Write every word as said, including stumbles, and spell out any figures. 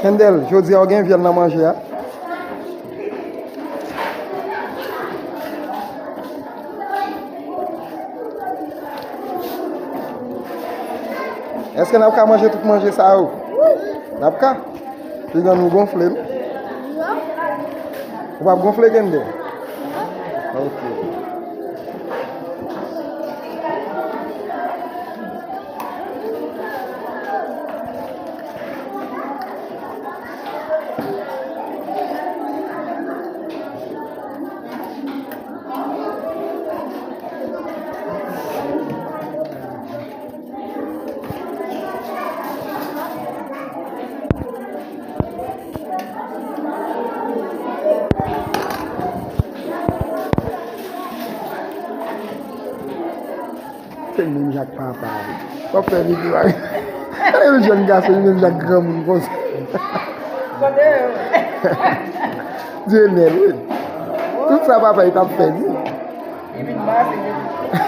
Kendel, jodi a w gen vyèn nan manje a? Èske n ap ka manje tout manje sa yo? N ap ka? Piga nou gonfle, non? Ou p ap gonfle, Kendel? Ok. Se menm jan ak papa. W ap fè videyo a. E yon jèn gason, li menm jan ak granmoun konsa. Kote yo? Dyenèl, wi. Tout sa papa li t ap fè, wi. Li vin pase depi.